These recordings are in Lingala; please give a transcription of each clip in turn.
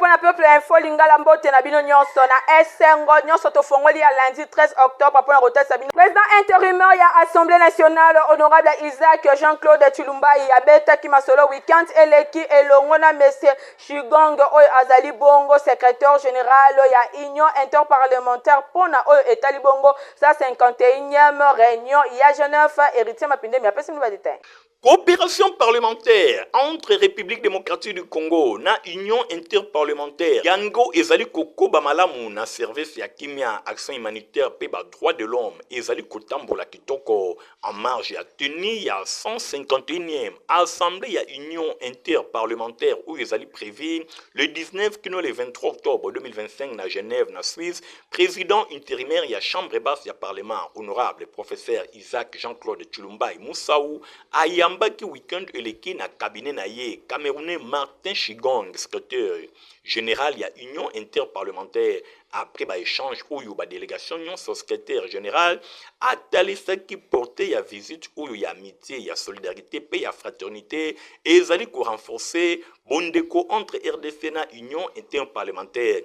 mpo na peuple info lingala. Mbote na bino nyonso na esengo nyonso. Tofongoli ya lundi 13 octobre mpo na kotalisa bino président intérimaire ya Assemblée nationale, honorable Isaac Jean-Claude Tshilumbayi, abetaki masolo weekend eleki elongo na monsieur Shigong, oyo azali bongo secrétaire général ya Union interparlementaire, mpona oyo etali bongo 151e réunion ya Genève. Héritier Mapindemi apesi bino badétails. Coopération parlementaire entre République démocratique du Congo na Union interparlementaire yango ezali kokoba malamu na service ya kimia, action humanitaire mpe badroit de l'homme ezali kotambola kitoko. En marge ya tenue ya 151e assemblée ya Union interparlementaire oyo ezali prévu le 19 kino le 23 octobre 2025 na Genève, na Suisse, président intérimaire ya chambre basse ya parlement, honorable professeur Isaac Jean-Claude Tshilumbayi Musau, ayambaki weekend eleki na cabinet na ye Camerounais Martin Shigong, secrétaire général ya Union interparlementaire. Après baéchange oyo badélégation nyonso, secrétaire général atalisaki portée ya visite oyo ya amitié, ya solidarité mpe ya fraternité ezali korenforcer bondeko entre RDC na Union interparlementaire.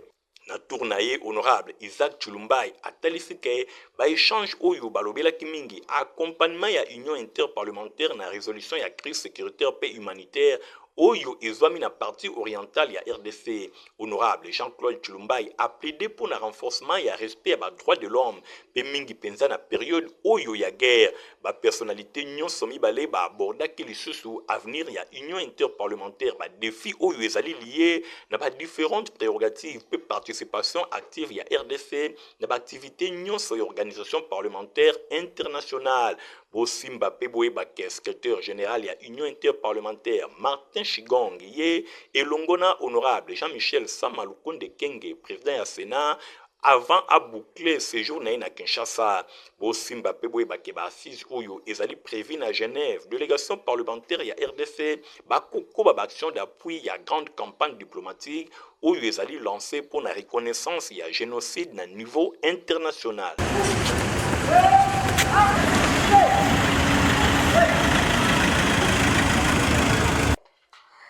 Na tour na ye, honorable Isaac Tshilumbayi atalisi ke baéchange oyo balobelaki mingi accompagnement ya Union interparlementaire na résolution ya crise sécuritaire mpe humanitaire oyo ezwami na partie orientale ya RDC. Honorable Jean-Claude Tshilumbayi aplaidé mpo na renforcement ya respect ya badroit de l'homme mpe mingi mpenza na periode oyo ya guerre. Bapersonnalité nyonso mibale baabordaki lisusu avenir ya Union interparlementaire, badéfi oyo ezali lié na badifférentes prérogatives mpe participation active ya RDC na baactivité nyonso ya organisation parlementaire internationale. Bosimba mpe boyebaka, secrétaire général ya Union interparlementaire Martin Shigong, ye elongo na honorable Jean-Michel Sama Lukonde Kenge, président ya Sénat, avant aboucler séjour na ye na Kinshasa. Bosimba mpe boyebake, baassise oyo ezali prévu na Genève, délégation parlementaire ya RDC bakokoba baaction d'appui ya grande campagne diplomatique oyo ezali lancé mpo na reconnaissance ya génocide na niveau international.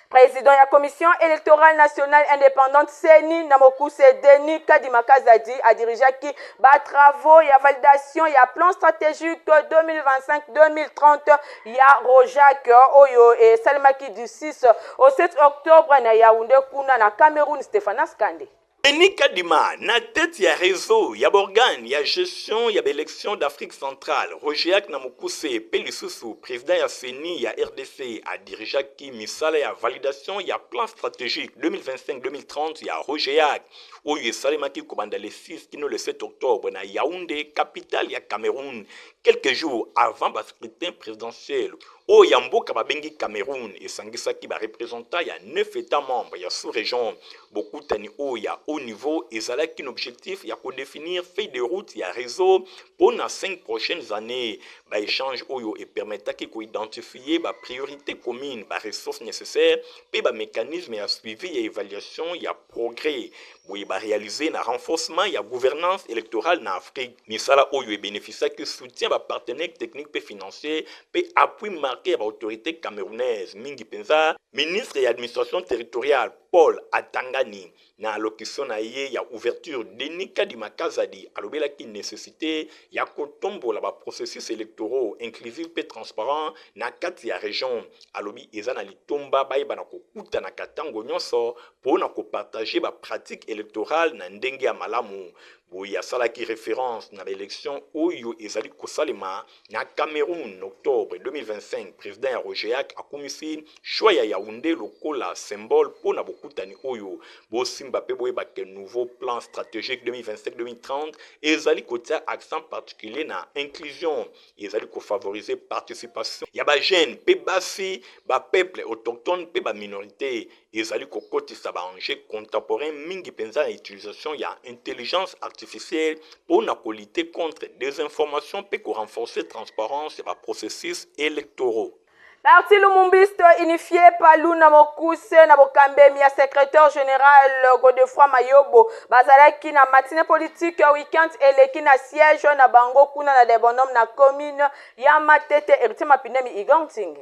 Président ya Commission électorale nationale indépendante, CENI na mokuse, Denis Kadima Kazadi, adirigeaki batravaux ya validation ya plan stratégique 2025-2030 ya ROGEAC oyo esalemaki du 6 au 7 octobre na Yaoundé kuna na Cameroun. Stéphanas Kande. Denis Kadima, na tête ya réseau ya organe ya gestion ya baélection d'Afrique centrale, ROGEAC na mokuse, mpe lisusu président ya CENI ya RDC, adirigeaki misala ya validation ya plan stratégique 2025-2030 ya ROGEAC oyo esalemaki kobanda le 6 kino le 7 octobre na Yaoundé, capitale ya Cameroun, quelques jours avant bascrutin présidentiel oyo ya mboka babengi Cameroun. Esangisaki bareprésentant ya 9 états membres ya sous-région. Bokutani oyo ya haut niveau ezalaki na objectif ya kodéfinir feuille de route ya réseau mpo na 5 prochaines années. Baéchange oyo epermettaki koidentifie bapriorité commune, baressources nécessaires mpe bamécanisme ya suivi ya évaluation ya progrès boye baréalise na renforcement ya gouvernance électorale na Afrique. Misala oyo ebénéficiaki soutien bapartenaire technique mpe financier mpe appui marqué ya baautorité camerounaise, mingi mpenza ministre ya Administration territoriale Paul Atangani. Na allocution na ye ya ouverture, Denis Kadima Kazadi alobelaki nécessité ya kotombola baprocessus électoraux inclusif mpe transparent na kati ya région. Alobi eza na litomba bayeba na kokutanaka ntango nyonso mpo na kopartage bapratique électorale na ndenge ya malamu. Boye asalaki référence na baélection oyo ezali kosalema na Cameroun octobre 2025. Président ya ROGEAC akumisi choix ya Yaoundé lokola symbole mpo na bokutani oyo. Bosimba mpe boyebake, nouveau plan stratégique 2025-2030 ezali kotia accent particulier na inclusion, ezali kofavoriser participation ya bajeune mpe basi, bapeuple autochtone mpe baminorité, ezali kokotisa baenjeu contemporain, mingi mpenza na utilisation ya intelligence artificielle mpo na kolutter contre désinformation mpe korenforcer transparence ya baprocessus électoraux. Parti lumumbiste unifié PALU na mokuse, na bokambemi ya secrétaire général Godefroid Mayobo, bazalaki na matinée politique weekend eleki na siège na bango kuna na Debonhomme, na commune ya Matete. Héritier Mapinemi, Igor Ntingi.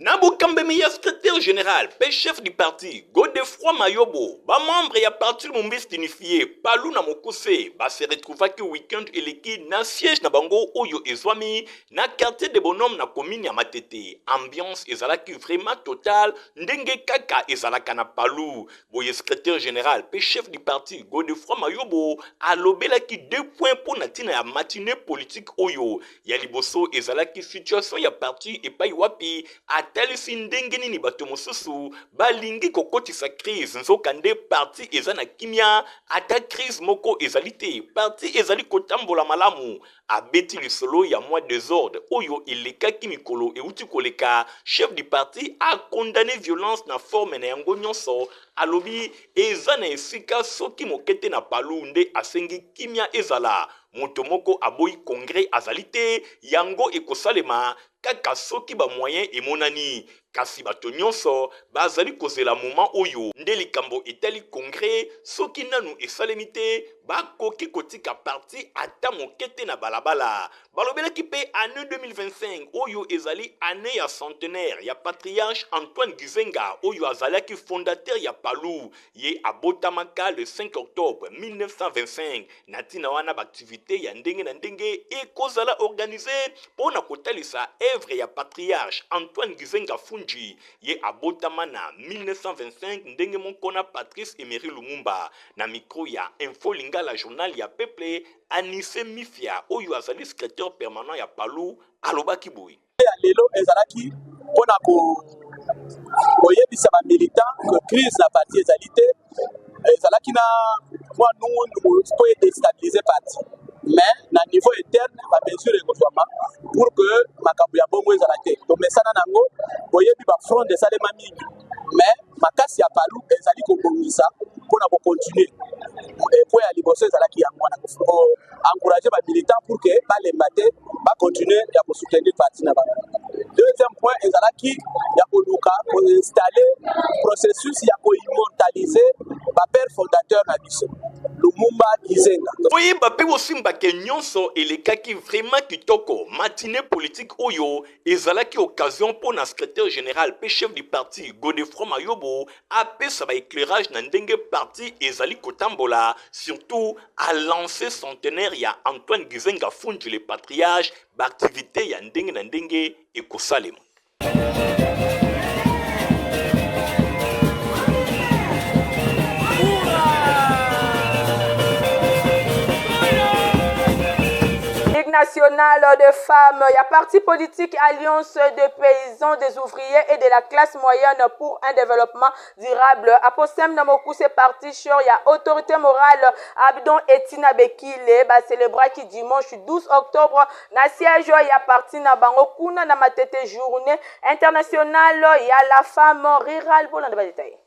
Na bokambemi ya secretaire general mpe chef du parti Godefroid Mayobo, ba membres ya parti lumumbiste unifie PALU na mokuse ba se retrouvaki week-end eleki na siège na bango oyo ezwami na quartier de Bonhomme na commune ya Matete. Ambiance ezalaki vraiment totale ndenge kaka ezalaka na PALU. Boye secretaire general mpe chef du parti Godefroid Mayobo alobelaki deux points mpo na ntina ya matinee politique oyo. Ya liboso ezalaki situation ya parti epai wapi atalisi ndenge nini bato mosusu balingi kokotisa crise, nzokande parti eza na kimia, ata crise moko ezali te, parti ezali kotambola malamu. Abeti lisolo ya mwa desordre oyo elekaki mikolo euti koleka. Chef du parti a condamne violence na forme na yango nyonso, alobi eza na esika soki moke te na Palu nde asengi kimia ezala. Moto moko aboyi congrès azali te, yango ekosalema kaka soki ba moyens emonani. Kasi bato nyonso bazali kozela moment oyo nde likambo etali congrès soki nanu esalemi te, bakoki kotika parti ata moke te na balabala. Balobelaki mpe annee 2025 oyo ezali annee ya centenaire ya patriarche Antoine Gizenga oyo azalaki fondateur ya PALU. Ye abotamaka le 5 octobre 1925. Na ntina wana ba activites ya ndenge na ndenge ekozala organiser mpo na kotalisa œuvre ya patriarche Antoine Gizenga Fundji. Ye abotama na 1925 ndenge moko na Patrice Emery Lumumba. Na micro ya Info Lingala journal ya peuple, Anise Mifia oyo azali secretaire permanent ya PALU alobaki boye. Ya lelo ezalaki mpona koyebisa ba militants que crise na parti ezali te, ezalaki na mwa nungunungu mpo edestabilize parti, mais na niveau interne ba mesure ekozwama pour que makambo ya bongo ezala te. Tomesana nango, boyebi ba fronde esalema mingi, mais makasi ya PALU ezali kobongisa mpona kocontinue. Point ya liboso ezalaki yango wana, encourager ba militants pour que balemba te, bacontinue ya kosoutenir parti na bango. Deuxième point ezalaki ya koluka koinstalle processus ya koimmortaliser bapère fondateur na biso Lumumba, Gizenga. Boyeba mpe bosimba ke nyonso elekaki vraiment kitoko. Matinee politique oyo ezalaki occasion mpo na secretaire general mpe chef du parti Godefroid Mayobo apesa ba éclairage na ndenge parti ezali kotambola, surtout a lancer centenaire ya Antoine Gizenga Fundji le patriarche, ba activités ya ndenge na ndenge ekosalema. Ligue nationale de femmes ya parti politique Alliance des paysans, des ouvriers et de la classe moyenne pour un développement durable APOSEM na mokuse, parti cher ya autorité morale Abdon Etina Bekile, bacelebraki dimanche 12 octobre na siège ya parti na bango kuna na Matete journée internationale ya la femme rurale. Bolanda ba détails.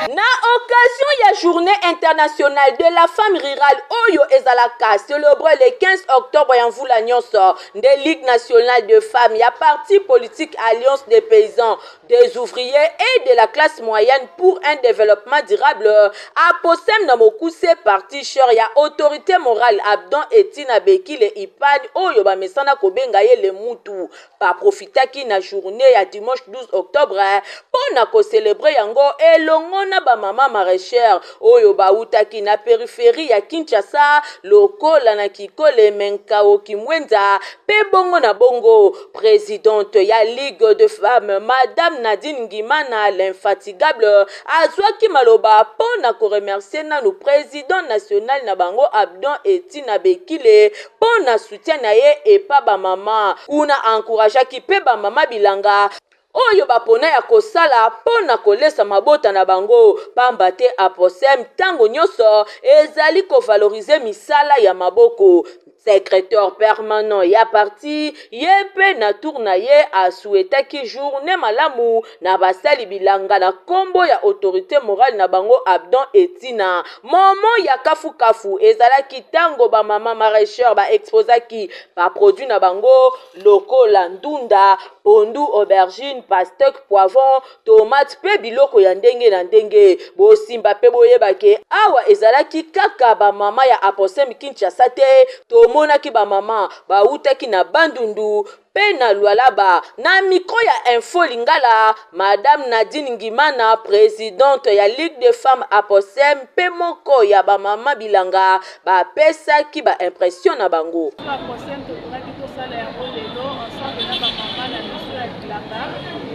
Na occasion ya journée internationale de la femme rurale oyo ezalaka célébré le 15 octobre ya mvula nyonso, nde Ligue nationale de femmes ya parti politique Alliance des paysans, des ouvriers et de la classe moyenne pour un développement durable APOSEM na mokuse, parti cher ya autorité morale Abdon Etina Bekile Ipani oyo bamesana kobenga ye le Mutu, baprofitaki na journée ya dimanche 12 octobre mpo na kocelebre yango elongo na bamama maraîchère oyo bautaki na peripherie ya Kinshasa lokola na Kikole, Menkao, Kimwenza mpe bongo na bongo. Présidente ya Ligue de femmes Madame Nadine Ngimana l'infatigable azwaki maloba mpo na koremercier nanu président national na bango Abdon Etina Bekile mpo na soutien na ye epa bamama kuna. Encourageaki mpe bamama bilanga oyo bapona ya kosala mpo na kolesa mabota na bango, pamba te APOSEM ntango nyonso ezali kovalorize misala ya maboko. Secrétaire permanent ya parti ye mpe na tour na ye asuetaki journée malamu na basali bilanga na nkombo ya autorité morale na bango Abdon Etina. Momo ya kafukafu ezalaki ntango bamama maraîchère baexposaki baproduit na bango lokola ndunda, pondu, aubergine. pastèque, poivron, tomate mpe biloko ya ndenge na ndenge. Bosimba mpe boyeba ke awa ezalaki kaka bamama ya Aposem Kinshasa te, tomonaki bamama bawutaki na Bandundu mpe na Lualaba. Na micro ya Info Lingala, Madame Nadine Ngimana, presidente ya Ligue des femmes Aposem mpe moko ya bamama bilanga, bapesaki ba impression na bango. Aposem tolingaki tosala yango lelo ensemble na bamama na biso ya bilanga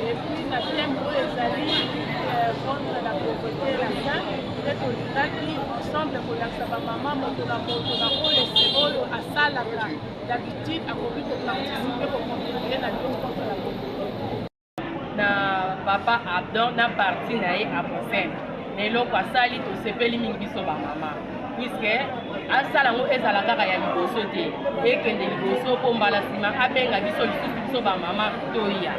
et puis na thème oyo ezali contre la pauvreté et la faim, nde tolingaki ensemble kolakisa bamama moto na moto na oyo oyo asalaka d'habitude akoki koparticiper, kocontribuer na lutte contre la pauvreté. Na papa Abdon na parti na ye Aposem, na eloko asali, tosepeli mingi biso bamama, puisque asala yango ezala kaka ya liboso te, ekende liboso mpo mbala nsima abenga biso lisusu, biso bamama toya.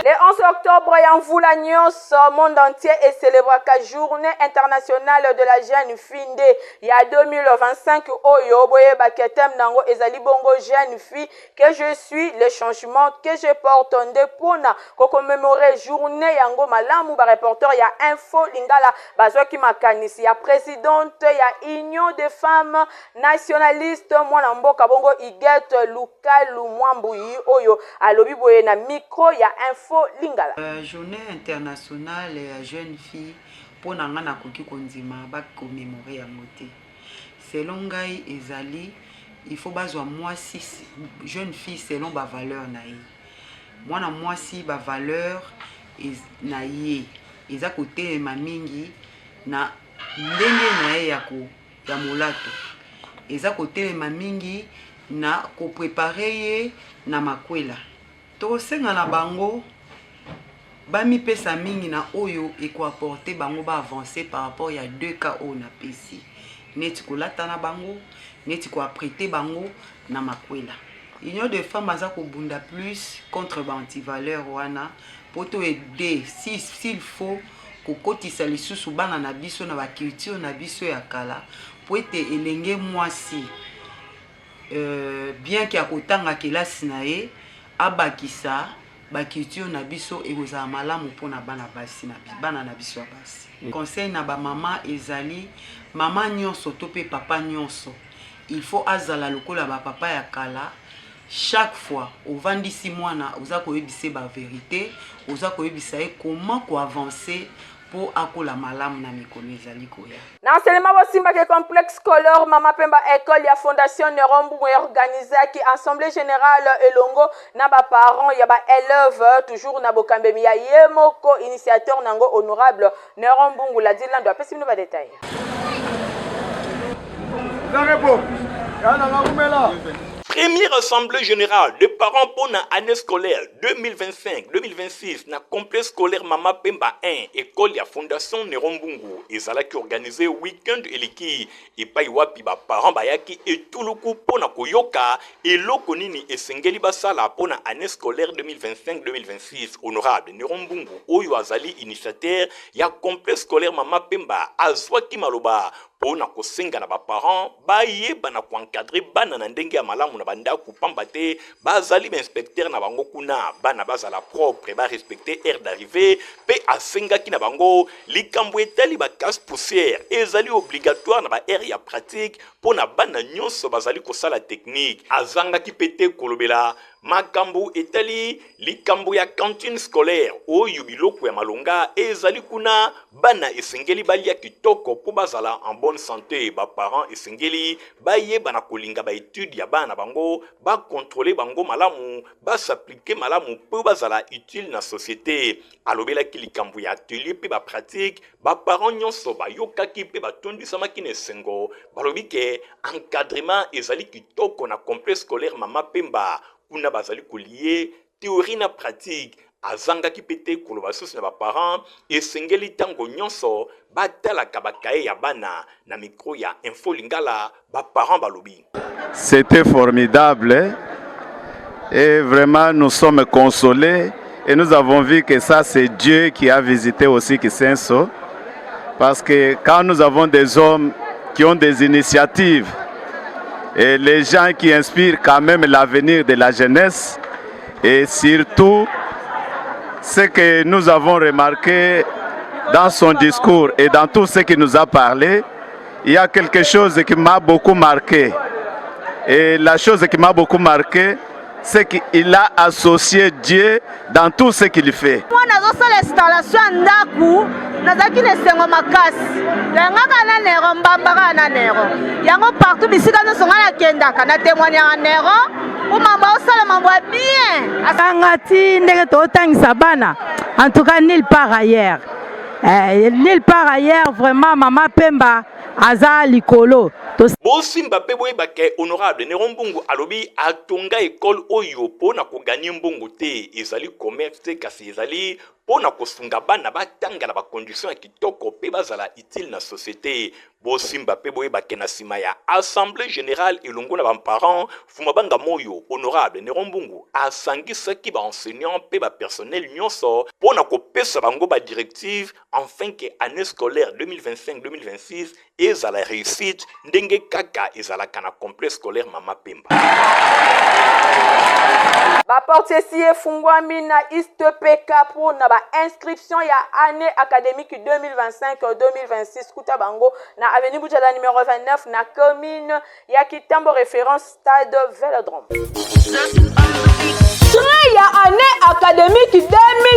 Le 11 octobre ya mvula nyonso, monde entier ecélébraka Journée internationale de la jeune fille. Nde ya 2025 oyo, boyebaki thème nango ezali bongo "Jeune fille que je suis, le changement que je porte". Nde mpona kocommémorer journée yango malamu, bareporter ya Info Lingala bazwaki makanisi ya présidente ya Union des femmes nationalistes, mwana mboka bongo Iget Lukalu Mwambuyi, oyo alobi boye na micro ya Info Lingala. Journée internationale ya jeune fille, mpo na ngai nakoki kondima bacommémorer yango te. Selon ngai, ezali il faut bazwa mwasi, jeune fille, selon bavaleur na ye. Mwana mwasi, bavaleur na ye eza kotelema mingi na ndenge na ye ya molato, eza kotelema mingi na kopréparer ye na makwela. Tokosenga na bango bamipesa mingi na oyo ekoapporter bango baavance par rapport ya deux cas oyo napesi, neti kolata na bango, neti koapprêter bango na makwela. Union de femmes aza kobunda plus contre baantivaleur wana mpo to aider, s'il faut kokotisa lisusu bana na biso na baculture na biso ya kala, po ete elenge mwasi, bien ke akotanga kelasi na ye, abakisa baculture na biso, ekozala malamu mpona bana basi na bana na biso ya basi. Conseil na bamama ezali, mama nyonso to mpe papa nyonso, il faut azala lokola bapapa ya kala. Chaque fois ovandisi mwana, oza koyebisa ye bavérité, oza koyebisa ye comment koavancer mpo akola malamu na mikolo ezali koya. Na enseignement, bosimbaki complexe scolaire Mama Pemba, école ya Fondation Néron Mbungu, eorganizaki assemblée générale elongo na baparent ya baélève, toujours na bokambemi ya ye moko initiateur nango, honorable Néron Mbungu. Ladilando apesi bino badétail. Première assemblée générale de parents pour la année scolaire 2025-2026 na complexe scolaire Mama Pemba 1, école ya Fondation Néron Mbungu, ezalaki organisé week-end eleki, epai wapi baparent bayaki etuluku mpo na koyoka eloko nini esengeli basala mpo na année scolaire 2025-2026. Honorable Néron Mbungu, oyo azali initiateur ya complexe scolaire Mama Pemba, azwaki maloba mpo na kosenga na baparent bayeba na koencadrer bana na ndenge ya malamu na bandako, pamba te bazali bainspecteur na bango kuna. Bana bazala propre, barespecter heure d'arrivée, mpe asengaki na bango likambo etali bacasse poussière ezali obligatoire na baheure ya pratique mpo na bana nyonso bazali kosala technique. Azangaki mpe te kolobela makambo etali likambo ya cantine scolaire, oyo biloko ya malonga ezali kuna. Bana esengeli balia kitoko mpo bazala en bonne santé. Baparent esengeli bayeba na kolinga baétude ya bana na bango, bacontrôler bango malamu, bas'appliquer malamu mpo bazala utile na société. Alobelaki likambo ya atelier mpe bapratique. Baparent nyonso bayokaki mpe batondisamaki na esengo. Balobi ke encadrement ezali kitoko na complexe scolaire Mama Pemba. Kuna bazali kolier théorie na pratique. Azangaki mpe te koloba susu na baparent esengeli ntango nyonso batalaka bakaye ya bana. Na micro ya Info Lingala, baparent balobi. C'était formidable et vraiment nous sommes consolés et nous avons vu que ça, c'est Dieu qui a visité aussi Kisenso, parce que quand nous avons des hommes qui ont des initiatives Et les gens qui inspirent quand même l'avenir de la jeunesse et surtout ce que nous avons remarqué dans son discours et dans tout ce qu'il nous a parlé, il y a quelque chose qui m'a beaucoup marqué. Et la chose qui m'a beaucoup marqué, c'est qu'il a associé Dieu dans tout ce qu'il fait. Mwana azosala installation ya ndako, nazalaki na esengo makasi. Nga kaka na Nero, mbamba kaka na Nero. Yango partout bisika nyonso ngai nakendaka na témoignaka Nero mpo mambo aosala mambo ya bien. Anga ti ndenge totangisa bana, en tout cas nulle part ailleurs. Eh, nulle part ailleurs vraiment mama Pemba aza likolo. Bosimba mpe boyeba ke honorable Nero Mbungu alobi atonga ekole oyo mpo na koganye mbongo te, ezali commerce te, kasi ezali mpo na kosunga bana batanga na bacondition ya kitoko mpe bazala utile na société. Bosimba mpe boyeba ke na nsima ya assemblée générale elongo na baparent Fuma Banga Moyo, honorable Nero Mbungu asangisaki baenseignant mpe bapersonnel nyonso mpo na kopesa bango badirective afin ke année scolaire 2025-2026 ezala réussite ndenge kaka ezalaka na complexe scolaire Mama Pemba. Baporte esi efungwami na ISTPK mpo na bainscription ya année académique 2025-2026. Kuta bango na avenue Bujala numéro 29 na commune ya Kitambo, référence stade Velodrome. Train ya année académique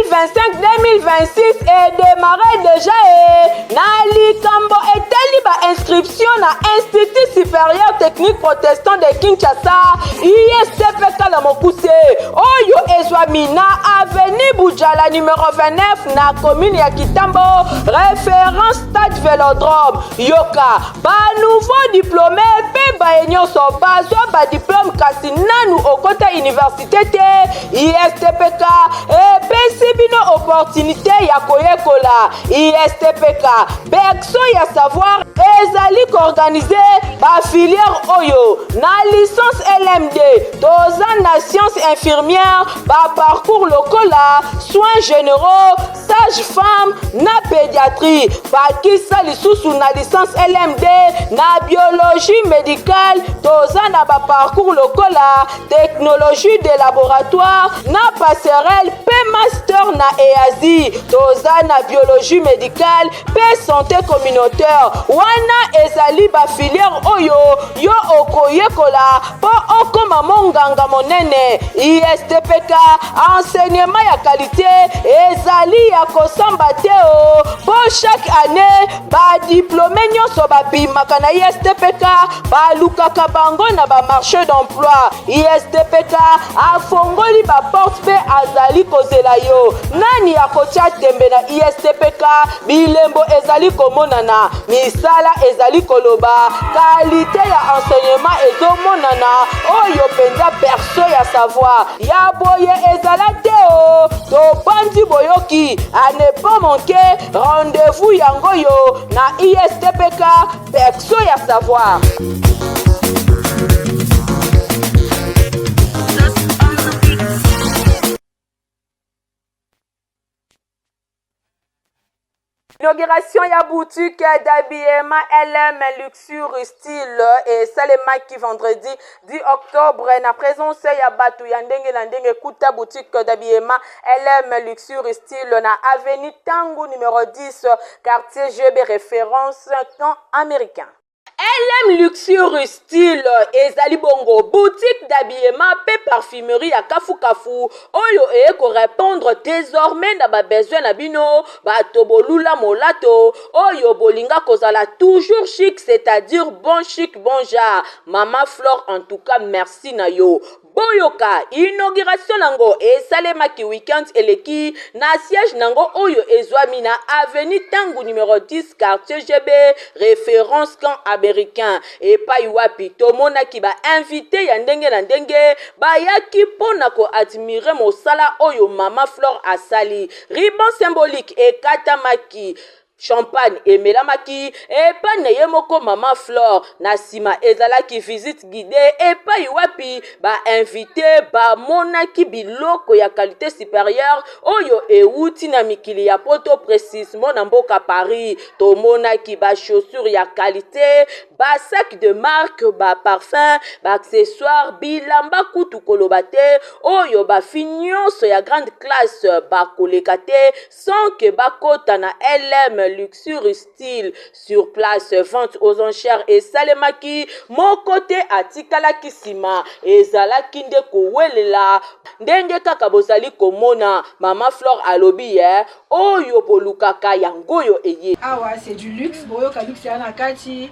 2025-2026 edémarré déjà e na likambo etali bainscription na Institut supérieur technique protestant de Kinshasa, ISTPK na mokuse, oyo ezwami na avenue Bujala numéro 29 na commune ya Kitambo, référence stade Vélodrome. Yoka, banouveau diplômé mpe baye nyonso bazwa badiplôme kasi nanu okota université te, ISTPK epesi bino opportunité ya koyekola. ISTPK, berceau ya savoir, ezali koorganiser bafilière oyo: na licence LMD, toza na science infirmière, baparcours lokola soins généraux, sage femme na pédiatrie. Bakisa lisusu na licence LMD na biologie médicale, toza na baparcours lokola technologie de laboratoire na passerelle mpe master na EASI. Toza na biologie médicale mpe santé communautaire. Wana ezali bafilière oyo yo okoyekola mpo okoma monganga monene. ISTPK, enseignement ya qualité ezali ya kosamba te o, mpo chaque année badiplômé nyonso babimaka na ISTPK balukaka bango na bamarché d'emploi. ISTPK afongoli baporte mpe azali kozela yo. Nani akotia tembe na ISTPK? Bilembo ezali komonana, misala ezali koloba, qualité ya enseignement ezomonana. Oyo mpenza berceau ya savoir ya boye ezala te o. Tobandi boyoki, à ne pas manquer rendez-vous yango yo na ISTPK, berceau ya savoir. Inauguration ya boutique d'habillement LM Luxure Style esalemaki vendredi 10 octobre na présence ya bato ya ndenge na ndenge. Kuta boutique d'habillement LM Luxure Style na avenue Tangu numéro 10, quartier GB, référence camp américain. LM Luxure Style ezali bongo boutique d'habillement mpe parfumerie ya kafukafu oyo eye korépondre désormais na babesoin na bino bato bolula molato oyo bolinga kozala toujours chic, c'est-à-dire bon chic, bon genre. Mama Flore, en tout cas merci na yo. Boyoka, inauguration nango esalemaki weekend eleki na siège nango oyo ezwami na avenue Tangu numéro 10, quartier GB, référence camp américain, epai wapi tomonaki bainvité ya ndenge na ndenge bayaki mpo na koadmirer mosala oyo mama Flore asali. Ruban symbolique ekatamaki. Champagne emelamaki epai na ye moko mama Flore. Na sima ezalaki visite guidee epai wapi ba invites bamonaki biloko ya qualite superieure oyo ewuti na mikili ya poto precisement na mboka Paris. Tomonaki ba chaussures ya qualite, ba sacs de marque, ba parfums, ba accessoires, bilamba kutu koloba te oyo ba filles nionso ya grande classe bakoleka te sans que bakota na LM Luxury Style. Sur place, vente aux enchères esalemaki, moko te atikalaki nsima, ezalaki nde kowelela ndenge kaka bozali komona. Mama Flore alobi ye oyo bolukaka yangoyo eye. Awa c'est du luxe, boyoka luxe ya na kati,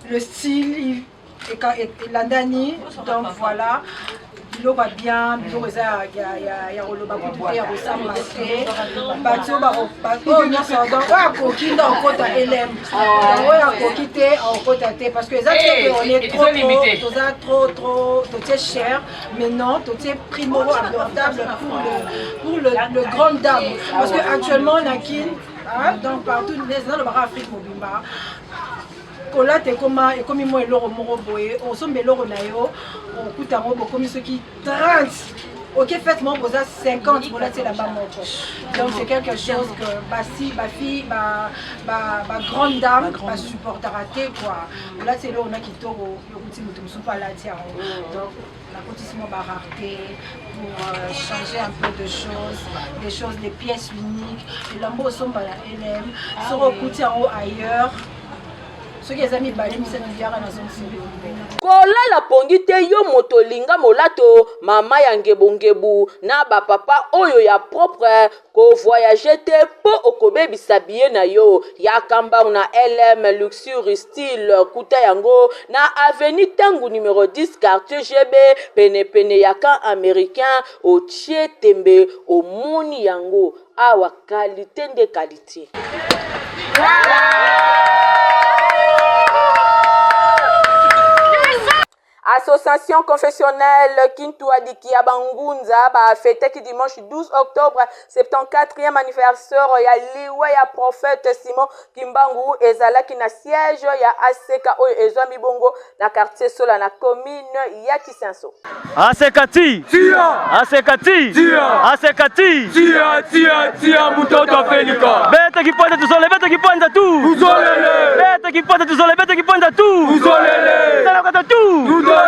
le style elandani, donc voilà biloko ya bien, biloko eza ya koloba kutu te, ya kosamba te, bato oyo nyonso, donc oyo akoki nde akokota elem, oyo akoki te akokota te, parce que eza te que on est trop trop, toza trop trop, totie cher, mais non, totie prix moko abordable pour le grande dame, parce que actuellement na Kin, hein, donc partout nalobaka Afrique mobimba, kolata ekoma ekomi mwa eloko moko boye, osomba eloko na yo okuta yango bokomi soki 30, ok, fête moko boza 50 bolati elamba moko, donc c'est quelque chose que basi, bafille, ba grande dame basupportaka te quoi. Olati eloko na kitoko, yokuti moto mosusu mpo alati yango, donc nakotisi mwa barareté pour changer un peu de choses, des choses, des pièces uniques. Elamba osomba na LM, soki okuti yango ailleurs, soki eza mibale, misato, yaka nazongiseli. Kolala pongi te yo moto olinga molato mama ya ngebungebu na bapapa oyo ya propre, kovoyage te mpo okobebisa biye na yo. Yaka mbangu na LM Luxury Style, kuta yango na avenue Ntangu numero 10, quartier GB, penepene ya camp américain. Otie tembe, omoni yango awa, qualité nde qualité. Association confessionnelle Kintuadiki ya Bangunza bafetaki dimanche 12 octobre 74e anniversaire ya liwa ya prophète Simon Kimbangu. Ezalaki na siège ya ACK oyo ezwami bongo na quartier Sola na commune ya Kisenso. Asekati! Asekati! Asekati! Tia tia tia mtoto Afrika. Beta kiponda tuzole, beta kiponda tu. Tuzolele. Beta kiponda tuzole, beta kiponda tu. Tuzolele. Salakata tu. Tuzolele.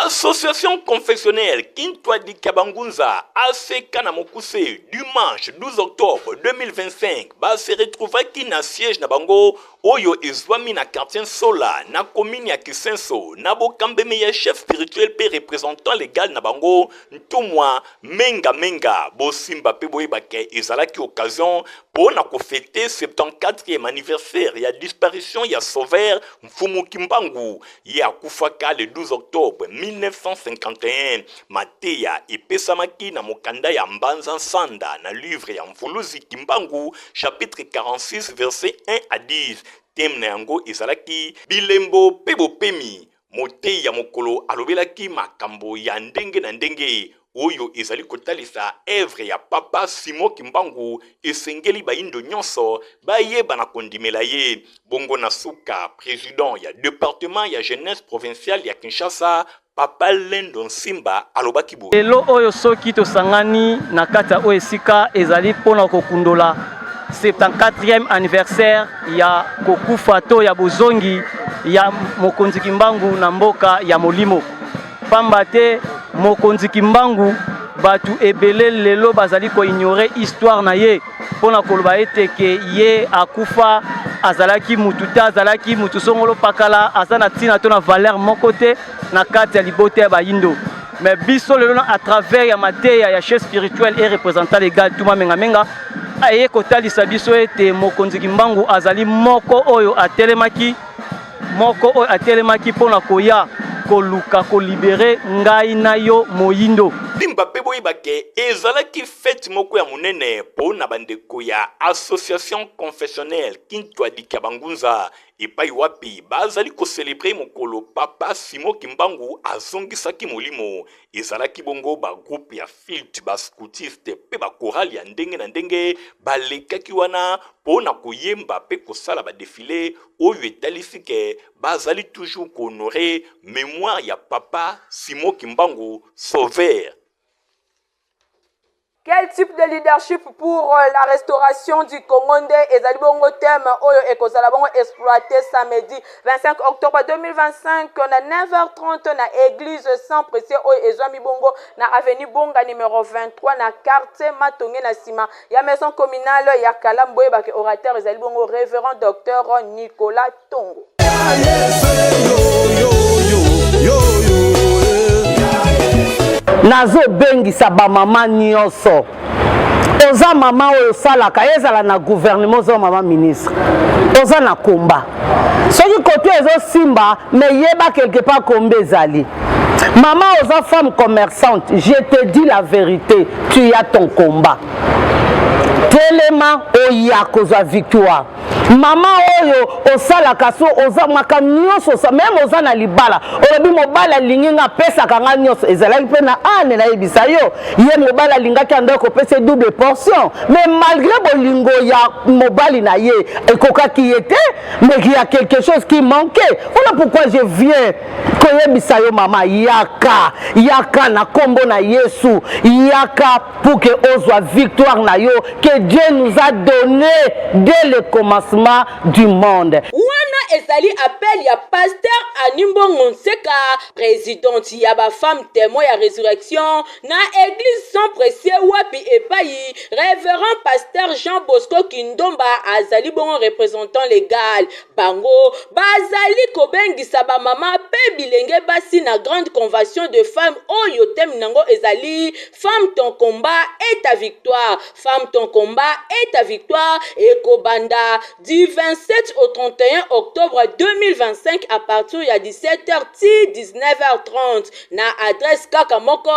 Association confessionnelle Kintwadi Kabangunza, ACK na mokuse, dimanche 12 octobre 2025 base retrouvaki na siège na bango oyo ezwami na quartier Sola na commune ya Kisenso, na bokambemi ya chef spirituel mpe représentant légal na bango, Ntumwa Menga Menga. Bosimba mpe boyebake ezalaki occasion mpo na kofete 74e anniversaire ya disparition ya sauveur Mfumu Kimbangu. Ye akufaka le 12 octobre 1951. Mateya epesamaki na mokanda ya Mbanza Nsanda na livre ya Mvuluzi Kimbangu, chapitre 46 verset 1 à 10. Thème na yango ezalaki bilembo mpe bopemi. Motei ya mokolo alobelaki makambo ya ndenge na ndenge oyo ezali kotalisa œuvre ya papa Simon Kimbangu, esengeli bayindo nyonso bayeba na kondimela ye. Bongo na suka, président ya département ya jeunesse provinciale ya Kinshasa, papa Lendo Nsimba, alobaki boye: Lelo oyo soki tosangani na kati ya oyo esika ezali mpona kokundola 74e anniversaire ya kokufa to ya bozongi ya mokonzi Kimbangu na mboka ya molimo, pamba te mokonzi Kimbangu, bato ebele lelo bazali koignore histoire na ye mpona koloba ete ke ye akufa, azalaki mutu te, azalaki mutu songolo pakala, aza na ntina to na valeur moko te na kati ya libota ya bayindo. Mais biso lelo na à travers ya mateya ya chef spirituel et représentant légal Tuma Menga Menga, aye kotalisa biso ete mokonzi Kimbangu azali moko oyo atelemaki, moko oyo atelemaki mpona koya koluka kolibere ngai na yo moyindo. Simba mpe boyeba ke ezalaki fête moko ya monene mpo na bandeko ya association confessionnelle Kintwadiki ya Bangunza. epai wapi bazali ko celebrer mokolo Papa Simon Kimbangu azongisaki molimo. Ezalaki bongo ba groupe ya filte, ba scoutiste mpe ba chorale ya ndenge na ndenge balekaki wana mpo na koyemba mpe kosala ba defile oyo etalisi ke bazali toujours ko honorer memoire ya Papa Simon Kimbangu sauveur. Quel type de leadership pour euh, la restauration du Congo nde ezali bongo thème oyo ekozala bongo exploité samedi 25 octobre 2025 na 9h30 na église sans pressé oyo ezwami bongo na avenue Bonga numéro 23 na quartier Matonge na sima ya maison communale ya Kalambo boyebake orateur ezali bongo révérend docteur Nicolas Tongo. Nazobengisa bamama nyonso oza mama oyo osalaka ezala na gouvernement oza mama ministre oza na komba soki kote ezosimba me yeba quelque part komba ezali mama oza femme commerçante je te dis la vérité tu as ton combat telema oya kozwa victoire mama oyo osalaka so oza maka nyonso meme oza na libala olobi mobali alingi nga apesaka nga nyonso ezalaki mpe na ane nayebisa yo ye mobali alingaki andaki kopesa double portion mais malgré bolingo ya mobali na ye ekokaki ye te mais il y a quelque chose qui manquait voilà pourquoi je viens koyebisa yo mama yaka yaka na nkombo na yesu yaka pour que ozwa victoire na yo que Dieu nous a donné dès le commencement du monde. Wana ezali appel ya Pasteur Annie Mbongo Nseka, presidente ya ba femmes temoins ya resurrection na eglise Sang Precieux wapi epayi Reverend Pasteur Jean Bosco Kindomba azali bongo representant legal. Bango bazali kobengisa ba mama pe bilenge basi na grande convention de femmes oyo thème nango ezali Femme ton combat est ta victoire. Femme ton combat est ta victoire ekobanda du 27 au 31 octobre 2025 à partir ya 17h ti 19h30 na adresse kaka moko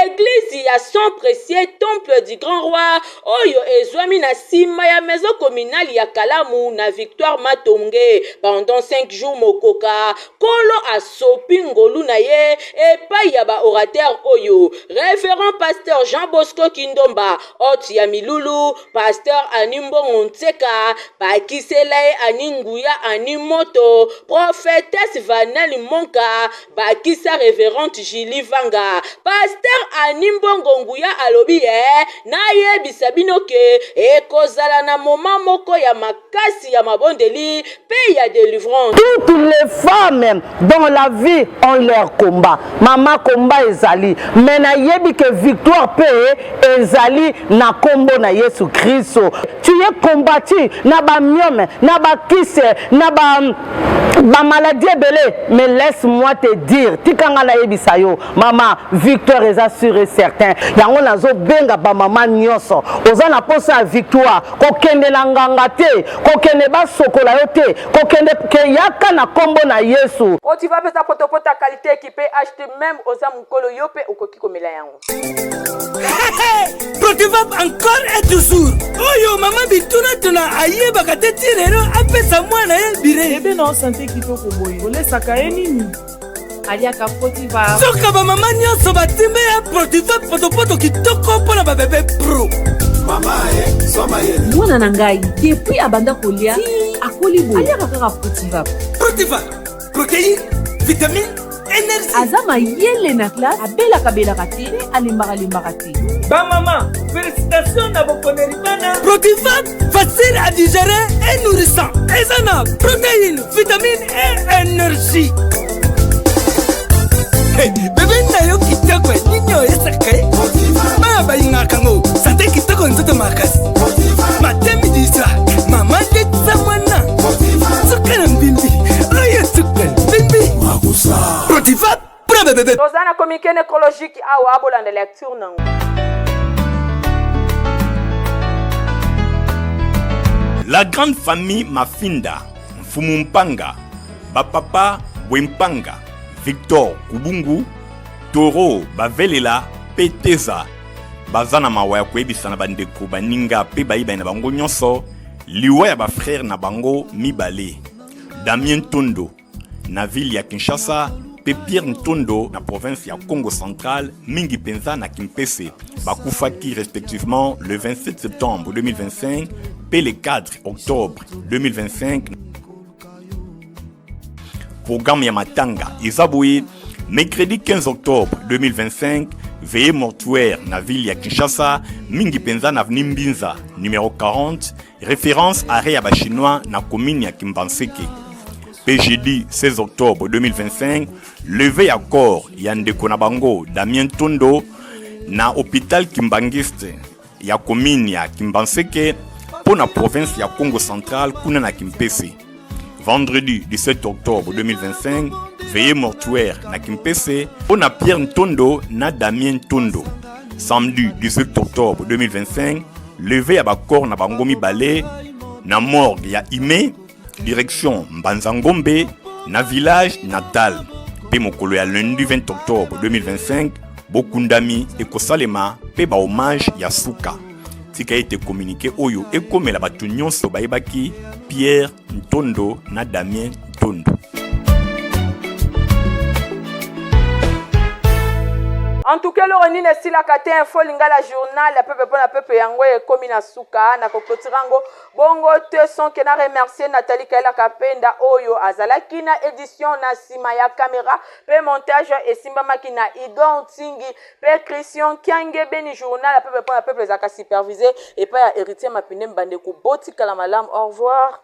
église ya Sang Précieux Temple du Grand Roi oyo ezwami na sima ya maison communale ya Kalamu na Victoire Matonge pendant 5 jours mokoka Nkolo asopi ngolu na ye epai ya ba orateurs oyo, Reverend Pasteur Jean Bosco Kindomba, hote ya milulu, Pasteur Annie Mbongo Nseka, bakisela ye Annie Nguya Annie Moto, Prophetesse Vanel Monka, bakisa Reverente Julie Vanga. Pasteur Annie Mbongo Nguya alobi eh, nayebisa bino ke ekozala na moment moko ya makasi ya mabondeli mpe ya delivrance. Toutes les femmes dans la vie ont leur combat. Mama combat ezali, mais nayebi que victoire pe ezali na kombo na Yesu Kristo. Tu es combattu na ba myome, na ba kisi, na ba ba maladie ebele, mais laisse-moi te dire, tika nga nayebisa yo, mama victoire eza sûr et certain. Yango nazobenga ba mama nyonso, oza na posa ya victoire, kokende na nganga te kokende basokola yo te kokende ke yaka na nkombo na yesu Otiva pesa potopoto ya qualité équipé HT même oza mukolo yo pe okoki komela yango. Protivap encore et toujours oyo mama bitunatuna ayebaka te ti lelo apesa mwana ye bire bebe na sante kitoko boye olesaka ye nini aliaka protiva soka bamama nyonso batimbe ya protiva potopoto kitoko mpo na babebe pro eh, mwana na ngai depuis abanda kolia akoli boye aliaka kaka protiva protiva protéine vitamine énergie aza mayele na classe abelaka belaka te mpe alembaka lembaka te bamama félicitation na bokoneli bana protiva facile à digérer et nourrissant eza na protéine vitamine et énergie Hey, bebe na yo kitoko nini oyesaka ye bana balingaka yango sante kitoko nzoto makasi matemi diswa mama ndetisa mwana suka na mbimbi oyo suka mbimbi protiva mpona bebebe toza na communiqué nécrologique awa bolanda lecture nango La grande famille Mafinda, Mfumu Mpanga, Bapapa Bwempanga, Victor Kubungu, Toro Bavelela pe Teza baza na mawa ya koyebisa na bandeko baninga pe bayibani na bango nyonso liwa ya bafrere na bango mibale. Damien Ntondo na ville ya Kinshasa mpe Pierre Ntondo na province ya Kongo Central, mingi mpenza na Kimpese, bakufaki respectivement le 27 septembre 2025 mpe le 4 octobre 2025. Programme ya matanga eza boye: mercredi 15 octobre 2025, veillée mortuaire na ville ya Kinshasa, mingi mpenza na avenue Mbinza numéro 40, référence arrêt ya bachinois na commune ya Kimbanseke. Mpe jeudi 16 octobre 2025, levée ya corps ya ndeko na bango Damien Ntondo na hôpital Kimbanguiste ya commune ya Kimbanseke mpo na province ya Kongo Central, kuna na Kimpese. Vendredi 17 octobre 2025, veillée mortuaire na Kimpese mpo na Pierre Ntondo na Damien Ntondo. Samedi 18 octobre 2025, levée ya bacorps na bango mibale na morgue ya Ime, direction Mbanza Ngombe na village natal. Mpe mokolo ya lundi 20 octobre 2025, bokundami ekosalema mpe bahommage ya suka. Tika ete communiqué oyo ekomela bato nyonso bayebaki Pierre Ntondo na Damien Ntondo. En tout cas, eloko nini esilaka te? Info Lingala, journal ya pepe mpo na pepe, yango ekomi na suka. Na koclôturer yango bongo te sans que na remercier Nathalie Kaela Kapenda oyo azalaki na édition na nsima ya caméra, mpe montage esimbamaki na Igor Ntingi mpe Christian Kiange Beni. Journal ya pepe mpo na pepe ezalaka supervisé epai ya Héritier Mapinde. Bandeko, botikala malamu, au revoir.